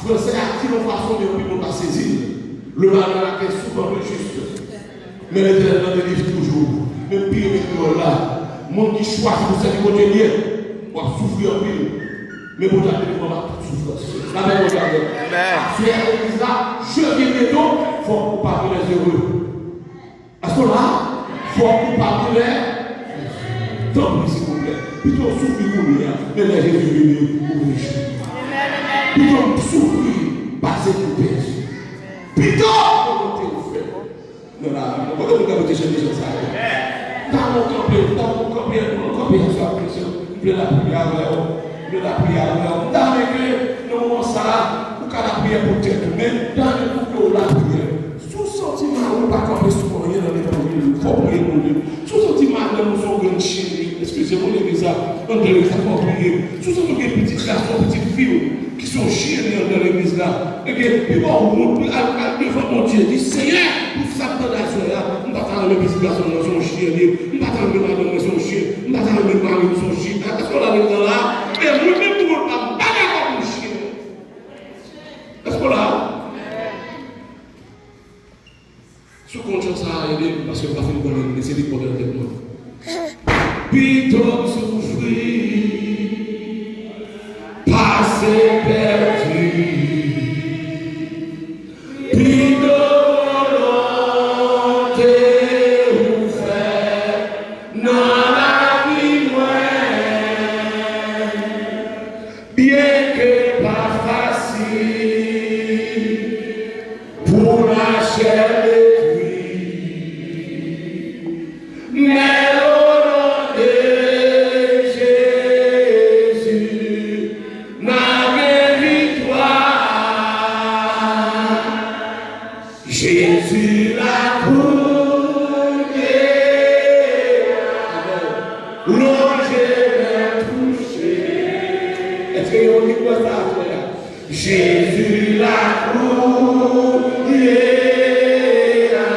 fransè a di l yon fason, men pi bon pa sezi l. Le malheur atteint souvent le juste, mais l'Éternel en délivre toujours. Men pi renmen kreyòl la. Moun ki chwazi pou sèvi Bondye byen, w ap soufri anpil. Men Bondye ap delivre w nan tout soufrans. Lapè Bondye avè w. Amèn. Aswè a legliz la, je viens bientôt, fòk ou pami les heureux. Èske w la? Fòk ou pami lè. Tanpri, silvouplè. Pito w soufri kounye a, men lè Jezi vini, ou rejwi. Pito w soufri pase pou pèdi. Pito w volonte w fèt nan lavi. Kote moun k ap mete jan de jan sa yo? M ta wè w kanpe, m ta wè w kanpe, m kanpe aswè, mesye. M vle lapriyè avè w. M vle lapriyè avè w. M ta renmen ke nan moman sa a, ou ka lapriyè pou tèt ou, men m ta renmen pou ke w lapriyè. Si w santi mari w pa kanpe sou anyen nan levanjil, fò w priye pou li. Si w santi madanm ou se yon grenn cheri, eskize m, legliz la, anndan legliz la, fò w priye. Si w santi w gen pitit gason, pitit fi w ki se yon cheri anndan legliz la, ebyen, pi ba w wont pou al, al devan Bondye, di, Senyè, pou Sa m tande aswè a, m pa ta renmen pitit gason m nan se yon chen li ye, m pa ta renmen madanm mwen se yon chen, m pa ta renmen mari m se yon chen. Èske w la menm nan la? E mwen menm pou mwen pa m pa dakò pou m chen. Èske w la? Si w konn chan sa a, ede m, paske m pa fin konnen l, men se li k pòte nan tèt mwen. Pito m soufri pase pèdi. Pito volonte ou fèt nan lavi mwen. Byenke pa fasil pou lachè detwi, men o non de Jezi, n a gen viktwa. Jezi la kounye a, lonje men touche. Èske yon moun kwè sa aswè a? Jezi la kounye a,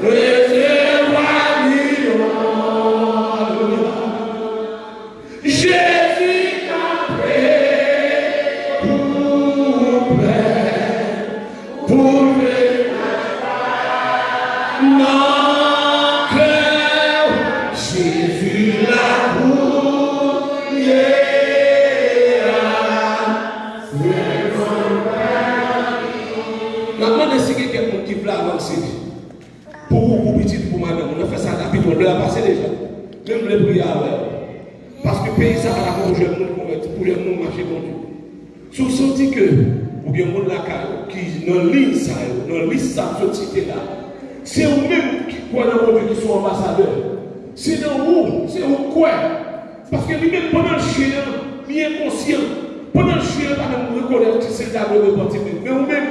resevwa li non. Alelouya. Jezi kanpe pou pè, pou pè nan kè w. Jezi la kounye a. N ap mande si gen kèk moun ki vle avanse. Pou ou, pou pitit ou, pou madanm ou. N ap fè sa rapidman. Lè a pase deja. Men m vle priye avè w. Paske peyi sa pa la pou jèn moun konvèti, pou jèn moun mache Bondye. Si w santi ke ou gen moun lakay ou ki nan liy sa yo, nan lis sa m sot site la, se ou menm ki kwè nan Bondye ki se yon anbasadè. Se nan ou, se ou k kwè. Paske li menm, pandan l chen an, li enkonsyan. Pandan l chen an, li pa menm rekonèt ki se l ta dwe repanti menm. Men ou menm,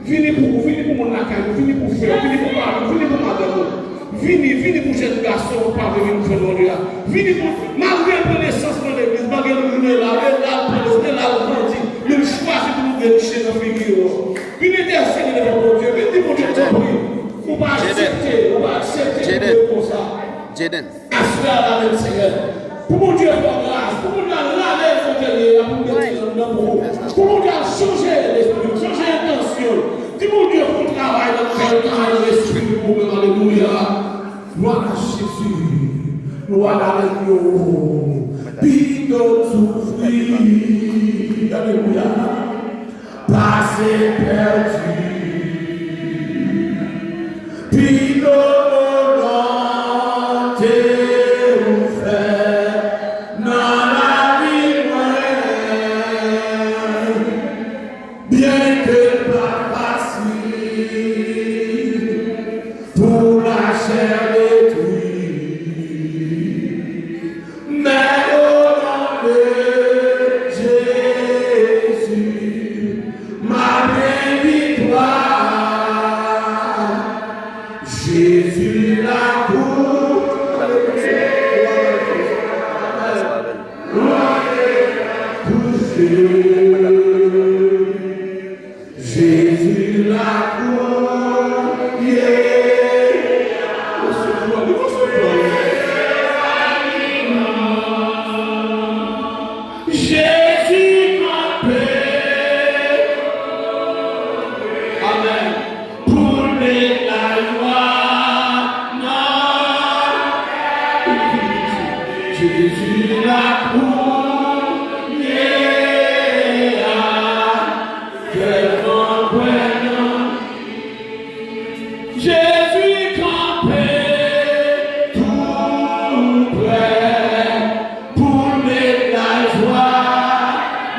vini pou ou, vini pou moun lakay ou, vini pou frè w, vini pou mari w, vini pou madanm ou. Vini, vini pou jèn gason ou pa vle vin jwenn Bondye a. Vini pou, malgre l pran nesans nan legliz, malgre l rele la, rele la, l pran nesans, rele la, l grandi, men l chwazi pou l ouvri chen nan figi w. Vin entèsede devan Bondye, vin di Bondye tanpri. Ou pa aksepte, ou pa aksepte pou w konsa. Aswè a la menm Senyè. Pou Bondye fè w gras, pou Bondye al lave l kote l ye a, pou l mete l anndan pou ou. Pou Bondye al chanje lespri w, chanje entansyon l. Di Bondye fè yon travay nan kè l, travay nan lespri w pou ou menm. Alelouya. Glwa a Jezi. Glwa a Agno. Pito soufri. Alelouya. Pase pèdi. Pito volonte ou fè nan lavi mwen. Byenke l pa fasil pou lachè detwi. Men o non de Jezi, m ap gen viktwa. Jezi la pou touche. Jezi la kounye a. Jezi kanpe. Amèn. Pou l met lajwa nan Jezi la kounye a. Kè m an kwè nan Jezi kanpe tou prè pou l met lajwa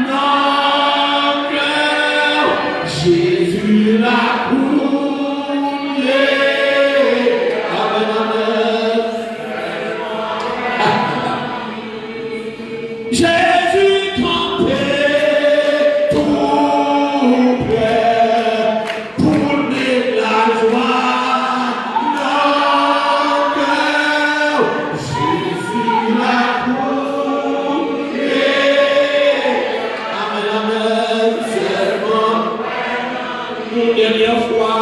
nan kè w. Jezi la kounye. Amèn, amèn. Jezi kanpe tou prè pou l met lajwa nan kè w. Jezi la kounye. Amèn, amèn. Sèlman yon dènyè fwa.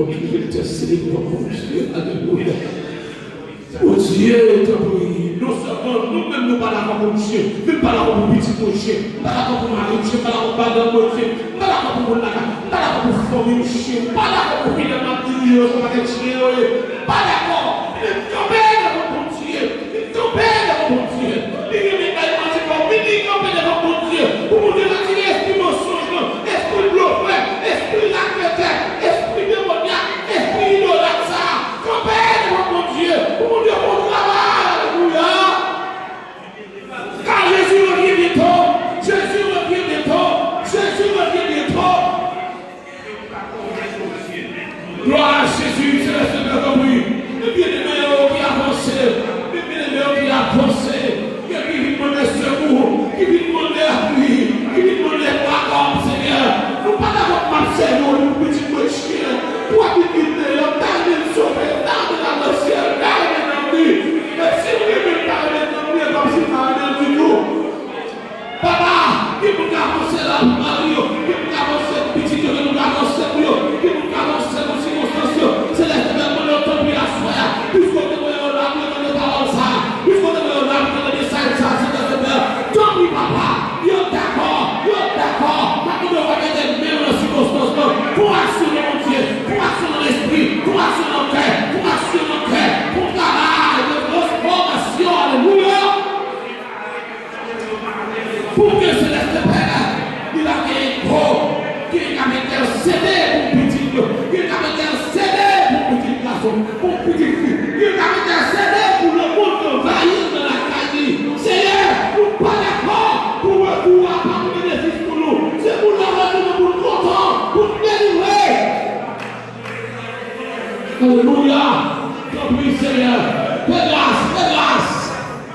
Ki veritè selebre non Bondye. Alelouya. Bondye, tanpri, non sèlman nou menm nou pa dakò pou misye, men m pa dakò pou pitit mwen che, m pa dakò pou mari m che, m pa dakò pou madanm mwen che, m pa dakò pou moun lakay, m pa dakò pou fanmi m che, m pa dakò pou fidèl m ap dirije yo se pakèt chen yo ye, m pa dakò, men m kanpe devan Bondye. Kanpe devan Bondye. Li renmen bay manti pa w. Vini kanpe devan Bondye. Pou Bondye retire espri mansonj lan, espri blofè, espri raketè, espri demonyak, espri idolat sa a. Kanpe devan Bondye. Pou Bondye fè yon travay. Alelouya. Car Jésus revient bientôt. Jésus revient bientôt. Jésus revient bientôt. Glwa a Jezi, Selès, tanpri. Men byeneme yo ki avanse, men byeneme yo ki avanse, ki vin mande sekou, ki vin mande apui, ki vin mande bakòp, Senyè. Nou pa dakò pou m ap sèvi w pou pitit mwen chen, pou w ap vin kite yo, m ta renmen l sove, m ta renmen l al nan syèl, m ta renmen l nan vi. Men si l renmen l, m ta renmen l nan vi, e kòmsi m pa renmen l ditou. Papa, gen moun k avanse la pou mari yo, gen moun k avanse pou pitit yo, gen moun k avanse pou yo, gen moun k avanse pou sikonstans yo. Selès, mwen mande w tanpri aswè a, piske w te voye yo la pou yo tande pawòl sa a, piske w te voye yo la pou tande mesaj sa a, Sentèsentè, tanpri, papa, yo dakò, yo dakò, m ap mande w pa mete men w nan sikonstans lan, pou aksyon nan Bondye, pou aksyon nan lespri, pou aksyon nan kè, pou aksyon nan kè, pou travay de transfòmasyon, alelouya. Pou ke Selès te pè, li va gen kò, gen k ap entèsede pou pitit yo, gen k ap entèsede pou pitit gason, pou pitit fi, gen k ap entèsede pou lemonn anvayi nan lakay li. Senyè, nou pa dakò pou retou a pa pou benefis pou nou. Se pou lè w retounen pou n kontan, pou n delivre. Alelouya. Tanpri, Senyè. Fè gras, fè gras.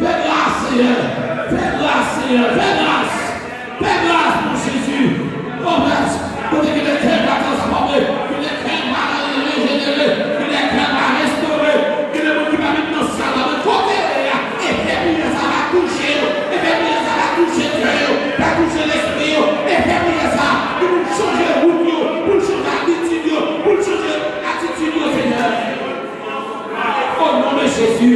Fè gras, Senyè. Fè gras, Senyè. Fè gras. Fè gras pou Jezi. O Pè, kote gen de kè pa transfòme, gen de kè pa rejenere, gen de kè pa restore, gen de moun ki pa vin nan sal la, men kote yo ye a, efè priyè sa va touche yo, efè priyè sa va touche kè yo, va touche lespri yo, efè priyè sa pou l chanje wout yo, pou l chanje abitid yo, pou l chanje atitid yo, Senyè. O non de Jezi,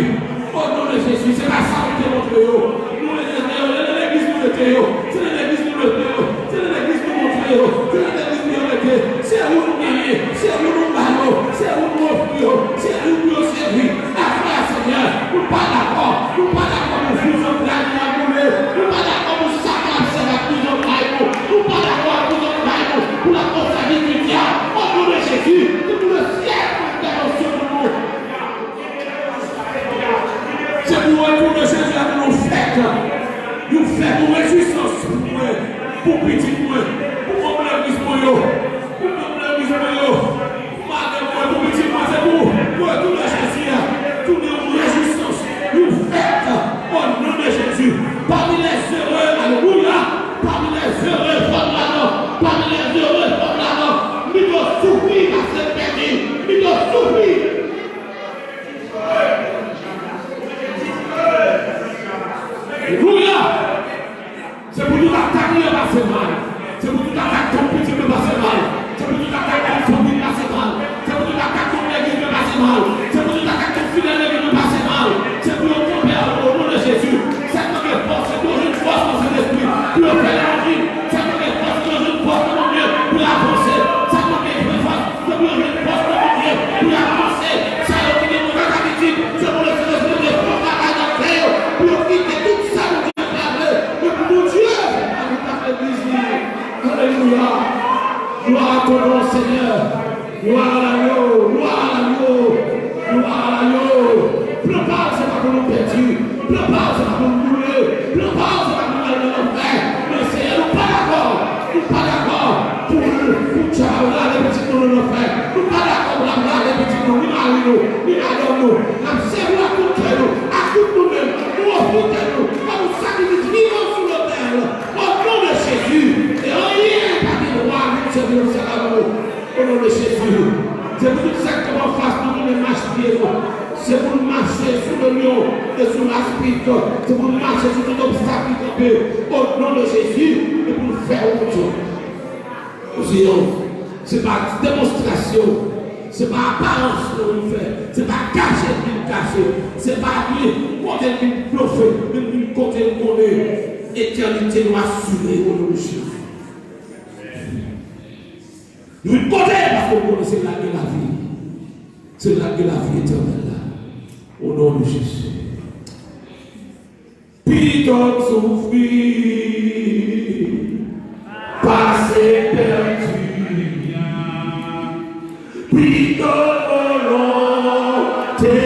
o non de Jezi, se pa sa nou te montre yo. Nou rete yo, se nan legliz nou rete yo, se nan legliz nou rete yo, se nan legliz nou montre yo, se nan legliz nou yo rete. Se ou nou genyen, se ou nou ba yo, se ou nou ofri yo, se ou pou yo sèvi. Afè a, Senyè, nou pa dakò, nou pa dakò pou fou zantray nou ap boule, nou pa dakò pou sa k ap sèvi ak fou zantray nou, nou pa dakò ak fou zantray nou pou l ap konsa vin di dyab. O non de Jezi, nou pou le syèl pou entèvansyon pou nou. Se pou retou de Jezi a pou nou fèt, yon fèt, yon rejwisans pou mwen, pou pitit mwen, pou manm legliz mwen yo, pou manm legliz mwen yo. Madanm mwen, pou pitit mwen, se pou, pou retou de Jezi a, tounen yon rejwisans, yon fèt, o non de Jezi. Pami lè zere, alelouya, pami lè zere, fò n ladan, pami lè zere, fò n ladan. Pito soufri pase pèdi, pito soufri. Alelouya. Se pou tout atak li yo pase mal. Se pou tout atak kont pitit yo pase mal. Se pou tout atak kont fanmi yo pase mal. Se pou tout atak kont legliz yo pase mal. Se pou tout atak kont fidèl legliz yo pase mal. Se pou yo kanpe o non de Jezi. Sa k manke fòs, se pou yo jwenn fòs nan Sentespri pou yo fè lari. Sa k manke fòs, se pou yo jwenn fòs nan Bondye pou yo avanse. Sa k manke fòs, se pou yo jwenn fòs nan Bondye pou yo avanse. Sa yo ki gen move abitid, se pou Lesentespri mete fòs lakay nan kè yo pou yo kite tout sa Bondye pa vle, men pou Bondye fè pati ak legliz li. Alelouya. Gloire à ton nom, Seigneur. Gloire à l'agneau. Gloire à l'agneau. Gloire à l'agneau. Plan pa w se pa pou nou pèdi. Plan pa w se pa pou nou boule. Plan pa w se pa pou nou al nan lanfè. Men Senyè, nou pa dakò. Nou pa dakò pou, pou dyab rale pitit nou nan lanfè. Nou pa dakò pou l ap rale pitit nou, ni mari nou, ni madanm nou. N ap sèvi w ak tout kè nou, ak tout nou menm. Nou ofri tèt nou kòm yon sakrifis vivan sou lotèl. O non de Jezi. E anyen pa gen dwa vin sèvi lòt sèl avan ou. O non de Jezi. Se pou tout sa k kanpe anfas nou tounen mach pye nou. Se pou n mache sou lelyon e sou laspit. Se pou n mache sou tout obstak ki kanpe. O non de Jezi. E pou n fè wout yo. Ou se yon, se pa demonstrasyon Se pa aparans nou vin fè. Se pa kache nou vin kache. Se pa vin kote nou vin blofe. Nou vin kote nou konnen etènite nou asire o non de Jezi. Nou vin kote paske nou konnen se la gen lavi. Se la gen lavi etènèl la. O non de Jezi. Pito m soufri pase pèdi. Pito volonte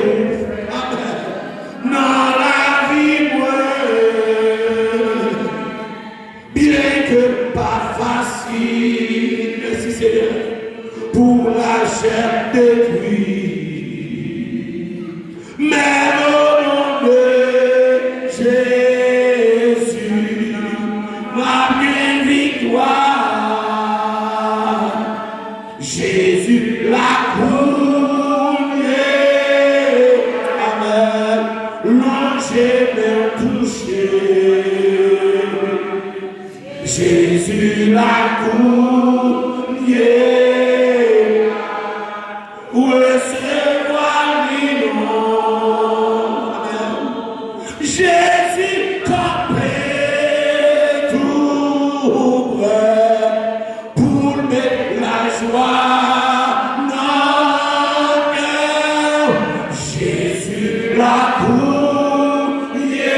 w fèt nan lavi mwen. Byenke pa fasil, mèsi Senyè, pou lachè detwi. Men o non de Jezi, m ap gen viktwa. Jezi la kounye, amèn, lonje men touche. Jezi la kounye, resevwa li non. Amèn. Jezi kanpe tou prè pou l met lajwa nan kè w. Jezi la kounye,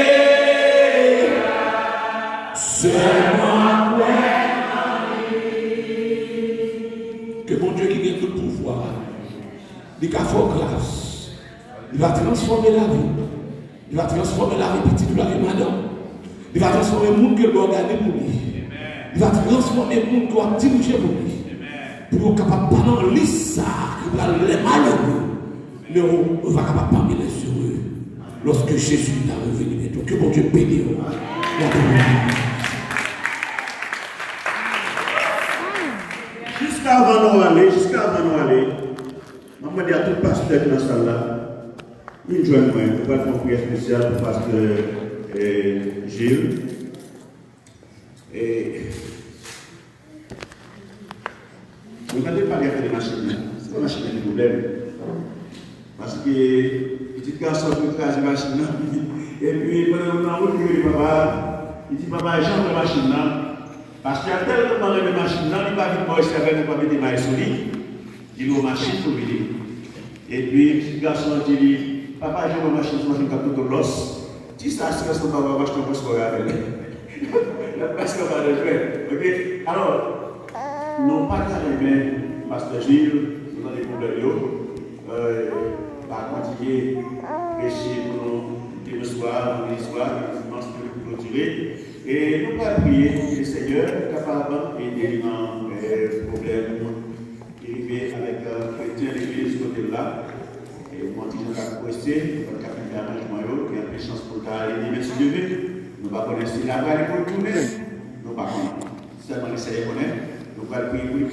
sèlman kwè nan li. Ke Bondye ki gen tout pouvwa, li ka fè w gras. Li va transfòme lavi w. Li va transfòme lavi pitit ou, lavi madanm ou. Li va transfòme moun ke l ba w gade pou li. Li va transfòme moun ke w ap dirije pou li. Pou yo kapab pa nan lis sa a ki pral les malheureux. Men yo, yo va kapab pami les heureux. Lorsque Jésus va revenir bientôt. Ke Bondye beni w. Jiska avan nou ale, jiska avan nou ale, m ap mande a tout pastè ki nan sal la, vin jwenn mwen. Nou pral fè yon priyè espesyal pou pastè, eh, Gilles. E, mwen pa te pale afè de machin nan. Se pa machin nan ki pwoblèm. Paske pitit gason an te kraze machin nan. Epi pandan nou nan wout, li rele papa a. Li di, "Papa, jan m wè machin nan." Pastè a tèlman renmen machin nan, li pa vin bò isit avè nou, pa mete may sou li. Li lwe yon machin pou vini. Epi pitit gason an di li, "Papa, jan m wè machin, se yon machin k ap tou lòs. Ti sa, si restan papa ap achte yon paspò avè l." L ap pase anba nan jwèt. Oke? Alò, nou pa ta renmen, pastè Gilles, nou tande pwoblèm yo. Euh, pa kontinye preche pou nou demen swa, vandredi swa, dimanch pou nou klotire. E nou pral priye pou Lesenyè kapab ede li nan, eh, pwoblèm ki rive avèk, eh, kretyen legliz kote l la. E mwen ti jan k ap prese, mwen k ap fè aranjman yo, gen anpil chans pou l ta ale demen si Dye vle. Nou pa konnen si l ap prale pou l tounen. Nou pa konnen. Sèlman Lesenyè konnen. Nou pral priye pou li.